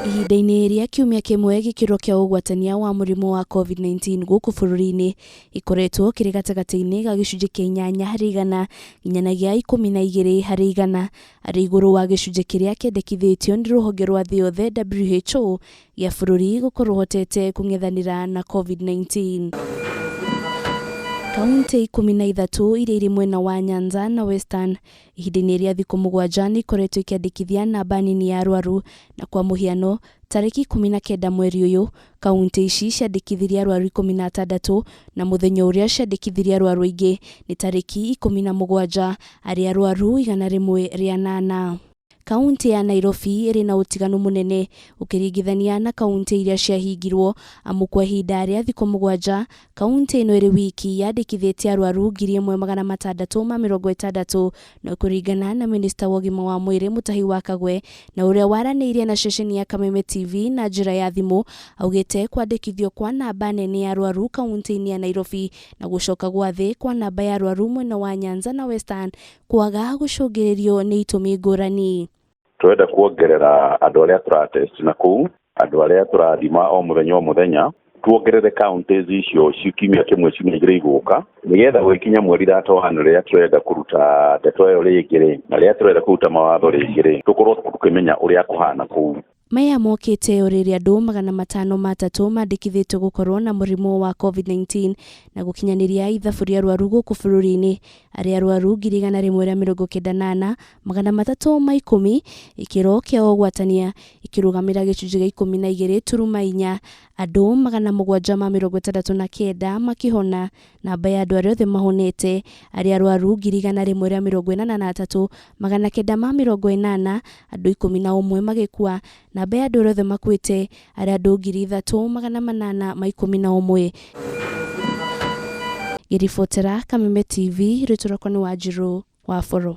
Ihinda-inĩ rĩa kiumia kĩmwe gĩkĩro kĩa ũgwatania wa mũrimũ wa Covid-19 gũkũ bũrũri-inĩ gĩkoretwo kĩrĩ gatagatĩ-inĩ ga gĩcunjĩ kĩa 8% nginyanagia 12% arĩ igũrũ wa gĩcunjĩ kĩrĩa kĩendekithĩtio nĩ rũhonge rwa thĩ yothe WHO gĩa bũrũri gũkorwo ũhotete kũng'ethanĩra na Covid-19. Kauntĩ 13 iria irĩ mwena wa Nyanza na Western ihinda-inĩ rĩa thikũ 7 nĩ ikoretwo ikĩandĩkithia namba nini ya arwaru na kwa mũhiano tarĩki 19 mweri ũyũ kauntĩ ici ciandĩkithirie arwaru 16 na mũthenya ũrĩa ciandĩkithirie arwaru aingĩ nĩ tarĩki 17 arĩ arwaru 108. Kauntĩ ya Nairobi ĩrĩ na ũtiganu mũnene ũkĩringithania na kauntĩ iria ciahingirwo amu kwa ihinda rĩa thikũ 7 kauntĩ ĩno ĩrĩ wiki yandĩkithĩtie arwaru 1660 no kũringana na minista wa ũgima wa mwĩrĩ Mutahi wa Kagwe na ũrĩa waranĩirie na ceceni ya Kameme TV na njĩra ya thimũ augĩte kwandĩkithio kwa namba nene ya arwaru kauntĩ-inĩ ya Nairobi na gũcoka gwa thĩ kwa namba ya arwaru mwena wa Nyanza na Western kwaga gũcũngĩrĩrio nĩ itũmi ngũrani. Tũrenda kuongerera andũ arĩa tũratest na kũu, andũ arĩa tũrathima o mũthenya o mũthenya, tuongerere counties icio kiumia kĩmwe ciumia igĩrĩ igũka, nĩgetha gũgĩkinya mweri 31 rĩrĩa tũrenda kũruta ndeto ĩyo rĩngĩ rĩ, na rĩrĩa tũrenda kũruta mawatho rĩngĩ rĩ, tũkorwo tũkĩmenya ũrĩa kũhana kũu. Maya mokĩte o rĩrĩa andũ 503 mandĩkithĩtio gũkorwo na mũrimũ wa Covid-19 na gũkinyanĩria ithabu rĩa arwaru gũkũ bũrũri-inĩ arĩa arwaru 194,310 gĩkĩro kĩa ũgwatania ikĩrũgamĩra gĩcunjĩ gĩa 12.4 andũ 769 makĩhona namba ya andũ arĩa othe mahonete arĩa arwaru 183,980 andũ 11 magĩkua namba ya andũ arĩa othe makuĩte arĩa andũ 3811. Ngĩribotera Kameme TV, rĩtwa rĩakwa nĩ Wanjirũ wa Boro.